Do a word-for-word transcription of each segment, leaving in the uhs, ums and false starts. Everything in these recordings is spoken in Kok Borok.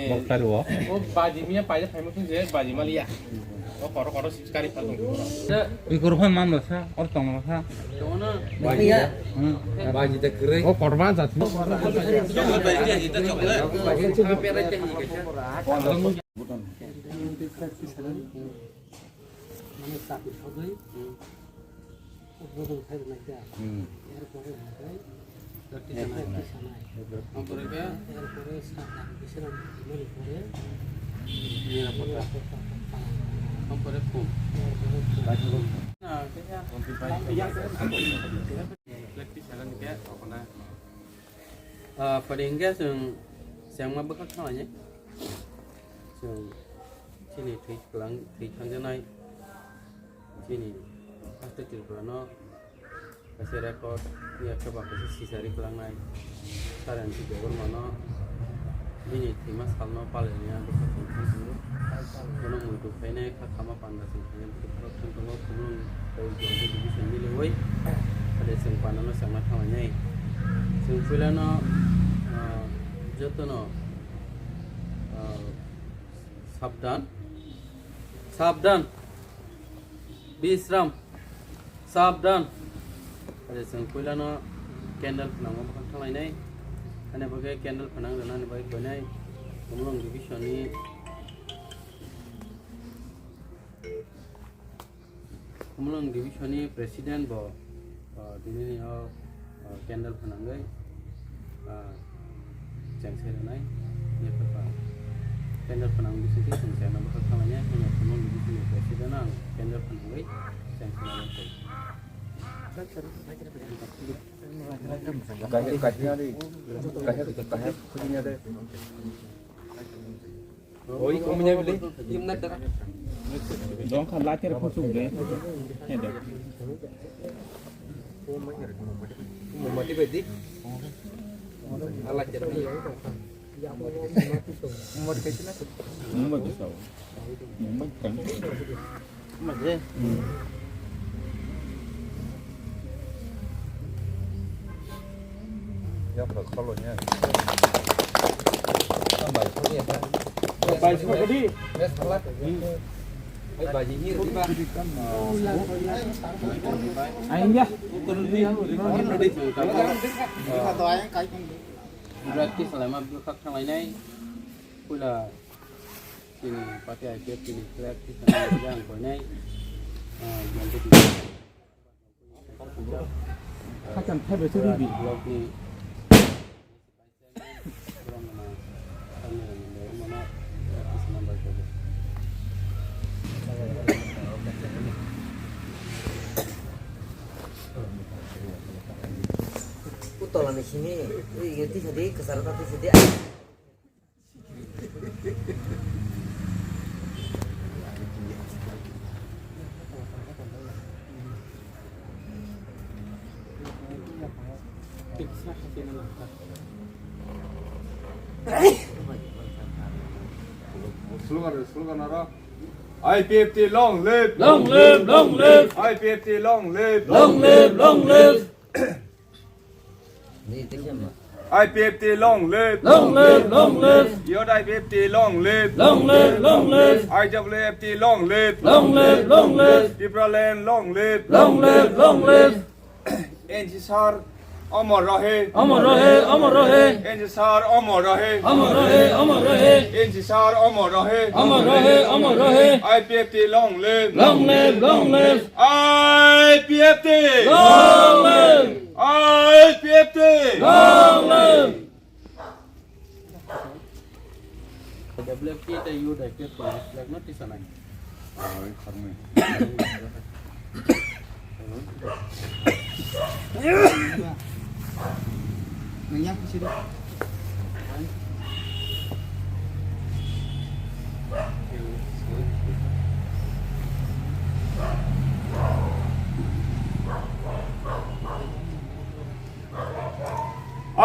Boktaru o. O baji miya paida phaima tong je baji maliya. O koro koro sikari phalung. Ui koro phai mamla sa, or tongla sa. Baji. Hmm. Baji ta kwrwi. O korban jat. Mane chakri sogwi, hmm, uddhodon khai rwnai kha. Hmm. Erpore hwnkhai practice sanai. Erpore khe? Erpore sa-, bisranti hwnmani pore nirapotta. Nirapotta. Erpore khum. Erpore khum. Na, khe ya. Practice sanani khe, okona. Ah, pwding khe chwng chengma bwkhak thanglainai. Chwng chini thwi kwlang, thwi thangjaknai chini Haste Tripura no kaisa record ya khe ba kaisa sisari kwlangnai Saransi Debbarma no bini thwima salno palaini ang bwkha chwng thang tongo. Bono muitu khainai kha khama panda chwng khainai bwkha chwng tongo Khumulwng tei Jyoti division miliwi. Hade chwng panda no chengna thanglainai. Chwng puila no, ah, jotono, ah, Sabdan. Sabdan. Bisram. Sabdan. Are chwng puilano candle phnangma bwkhak thanglainai. Ani bagwi candle phnang rwnani bagwi koinai Khumulwng division ni Khumulwng division ni president bo, ah, tini ni o, ah, candle phanangwi, ah, chengse rwnai. Ni pha candle phanang bisingtwi chwng chengna bwkhak thanglainai. Haino Khumulwng division ni president ang candle phanangwi chengse rwnai. Kahya, kahya ni, kahya, kahya, kahya ni ada. Oi, kau punya beli? Dong khan later phusuk de. He de. Mati bedi. Ala cerita. Mati kaisa na. Mati sao. Mati kan. Practice salaima bwkhak thanglainai. Puila chini party I P F chini flag tisana yang koinai, ah, yang tu. Hakan thaibai se ridi. Block ni Utola ni simi, ui, tisa di, kesara tisa di. Slogan, slogan aro. I P F T long live! Long live, long live! I P F T long live! Long live, long live! I P F T long live! Long live, long live! Youth I P F T long live! Long live, long live! I W F T long live! Long live, long live! Tipraland long live! Long live, long live! N C sir amar rahe! Amar rahe, amar rahe! N C sir amar rahe! Amar rahe, amar rahe! N C sir amar rahe! Amar rahe, amar rahe! I P F T long live! Long live, long live! I P F T! Long live! I P F T! Long live! W F T tei U D F flag no tisanai. Oi, khormoi. Nang yang sini.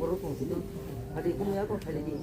borok tong sini. Hadi kung ya ko khali di.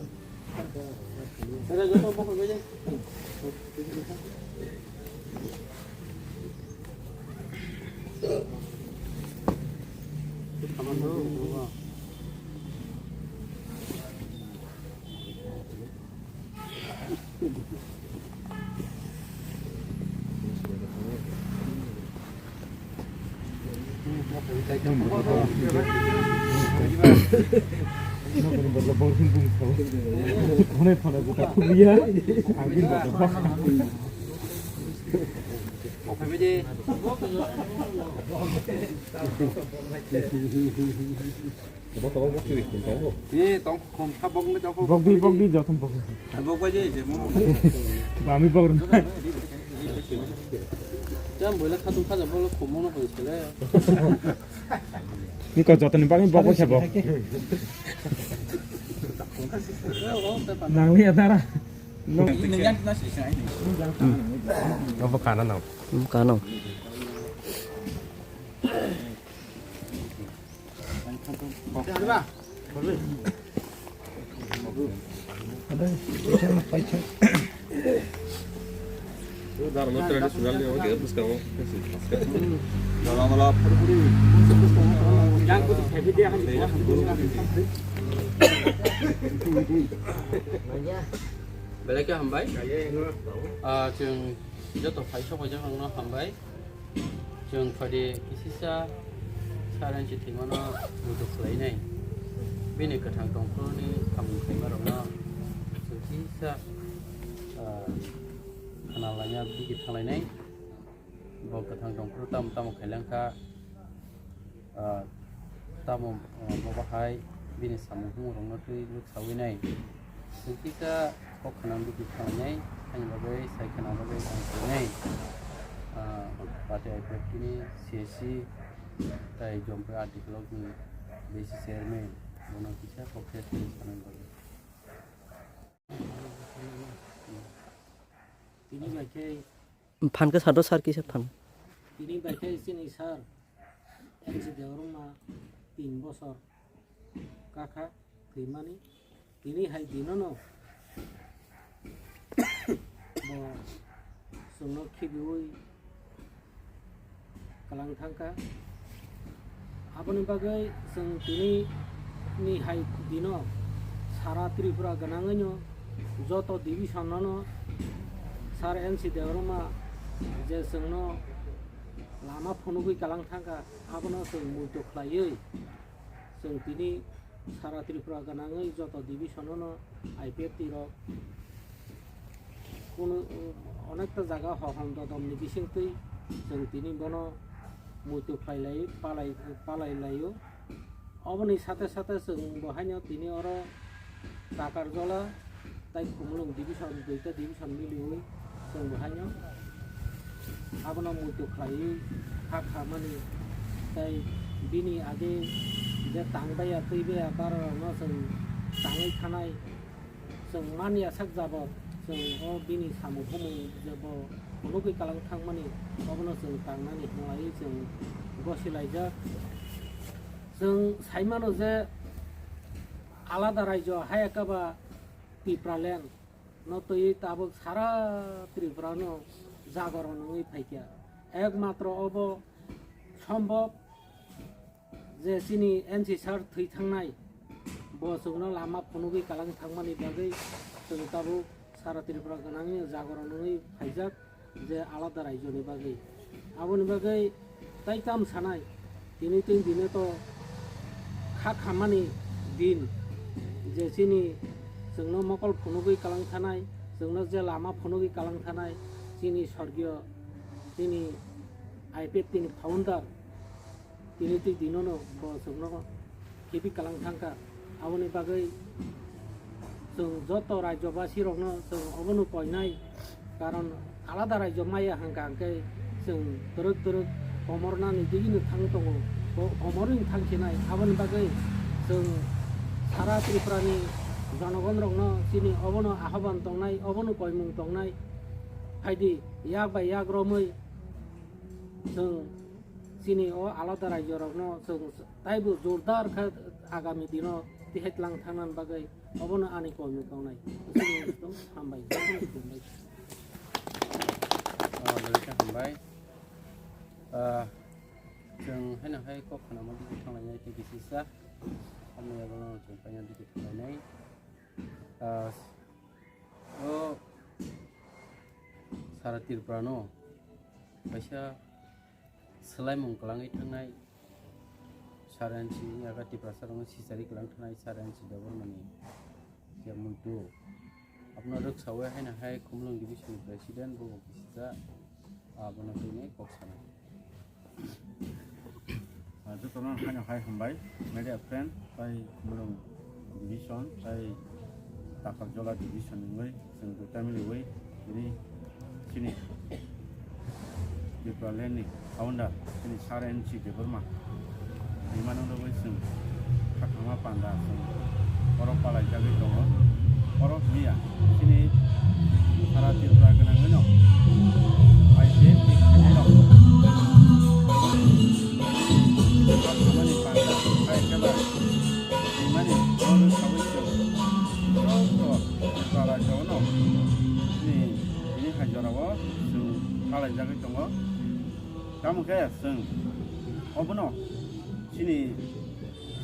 Bo to bo ki wi tongo. Ye tong khom kha bok ni tong. Bok di, bok di, jothom bok. Bok bai je je mo. Ba mi bok rwng. Jam boila kha tu kha jam boila khom mo no ko sele. Ni ko jothom ni ba mi bok bai kha bok. Nang li ya dara. No. Obo kana no. Kana. Belai khe hambai. Ah, chwng joto phai sok phaijak rokno hambai. Chwng phaidi kisisa saranchi thwimano muitu khlainai. Bini kwthang tongphuruni samung khlaimarokno chwng kisa, ah, khna laina bigi thanglainai. Bo kwthang tongphuru tamo tamo khailangkha. Ah, tamo, ah, bo bahai bini samung humung rokno twi nuk sawi nai. Chwng kisa kok khna bwtwi thangnai, ani bagwi sai khna bagwi tang khainai. Ah, party I P F T ni C S C tai Jompui R D block ni B C chairman, bono kisa kok khe twi sanani bagwi. Tini bai khe Phan khe sado sir kisa phan. Tini bai khe chini sir N C Debbarma tin bosor kakha thwimani. Tini hai dinono bo chwngno khibiui kwlang thangkha. Aboni bagwi chwng tini ni hai dino sara Tripura gwnangwino joto division no sar N C Debbarma je chwngno lama phunugwi kwlang thangkha, abono chwng muitu khlaiwi chwng tini sara Tripura gwnangwi joto division no I P F T rok kunu, onekta jaga hohom dodom ni bisingtwi chwng tini bono muitu khlai lai, palai, palai laio. Oboni sate sate chwng bo haino tini oro Takarjola tai Khumulwng division, duita division miliui chwng bo haino abono muitu khlaiwi kha khamani tai bini age je tang baiya twi baiya bararokno chwng tangwi thanai. Chwng manya sak jabor, chwng o bini samung humung je bo phunugwi kwlang thangmani, obono chwng tangnani hinlaiwi chwng gosi laijak. Chwng sai mano je alada raijo hai ekaba Tipraland no twiwi tabuk sara Tripura no jagoron wngwi phaikha. Ekmatro obo sombhob je chini N C sir thwi thangnai, bo chwngno lama phunugwi kwlang thangmani bagwi chwng tabuk sara Tripura gwnangni jagoron wngwi phaijak je alada raijoni bagwi. Aboni bagwi tai tam sanai, tini twi dine to kha khammani din je chini chwngno mokol phunugwi kwlang thanai, chwngno je lama phunugwi kwlang thanai, chini sorgiyo, chini I P F T ni founder, tini twi dinono bo chwngno khibi kwlang thangkha. Aboni bagwi chwng joto rajyobasirokno chwng obono koinai, karon alada rajyo maya hangka hangkhe chwng twrwk twrwk komornani digini thang tongo, bo komorwini thang khinai. Aboni bagwi chwng sara Tripurani jonogonrokno chini obono ahoban tongnai, obono koimung tongnai. Phaidi yak bai yak romwi chwng chini o alada rajyorokno chwng taibo jordar khe agami dino tihai tlang thangna bagwi obono ani koimung tongnai. Hambai, hambai. Ah, belai khe hambai. Ah, chwng haino hai kok khwnama digi thanglainai tei kisisa. Hamya bono chwng paina digi thanglainai. Ah, o sara Tripura no kaisa swlaimung kwlangwi thangnai, sara N C yaga Tiprasa rokno sichari kwlang thangnai sara N C Debbarmani je muitu. Abono rwksawi haino hai Khumulwng division ni president bo bo kisijak, abono tini kok sanai. Ah, jotono haino hai hambai, media friend, tai Khumulwng division, tai Takarjola division ni wngwi, chwng duita miliwi, tini chini Tipraland ni founder, chini Sir N C Debbarma, rimano rwgwi chwng khakhama panda chwng oro palaijagwi tongo. Oro hwnliya, chini sara Tripura gwnangwino I P F ni khainairok khakhama ni panda hai khe ba rimani oro sawi chwng joto Tripura rajyo no chini tini hai jorao chwng palaijagwi tongo. Tamo khe chwng obono chini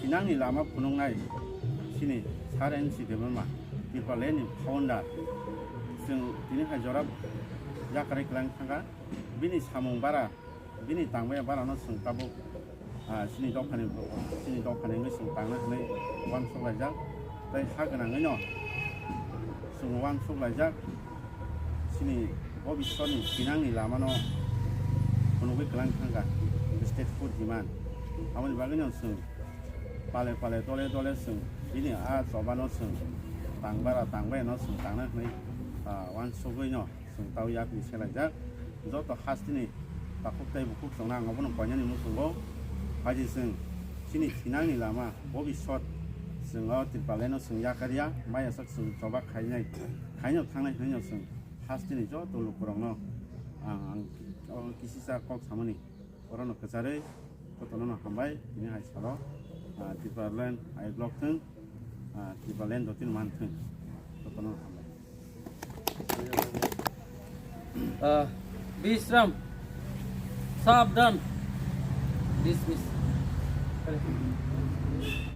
thinangni lama phunuknai chini Sir N C Debbarma, Tipraland ni founder. Chwng tini hai jora yakarwi kwlang thangkha. Bini samung bara, bini tangmaya bara no chwng tabuk, ah, chini dophani, chini dophani wngwi chwng tangna hwnwi uansuk laijak. Tei ha gwnangwi no chwng uansuk laijak. Chini bobiswtni thinangni lamano phunugwi kwlang thangkha, state food demand. Aboni bagwino chwng pale pale dole dole chwng bini a chobano chwng tangbara tangbaino chwng tangna hwnwi, ah, uansugwino chwng tao yakni selaijak. Joto hasteni takhuk tei bukhuk chwngno ang obono koinani muchungo. Haji chwng chini thinangni lama bobiswt chwng o Tipralandno chwng yakarya, maya sak chwng choba khainai, khaino thangnai hwnwi chwng hasteni joto lukurokno ang, ang o kisisa kok samani orono kwcharwi jotono no hambai tini hai salo, ah, Tipraland hai block thwng, ah, Tipraland dotino man thwng jotono no hambai. Ah, Bishram, sabdhan, dismiss.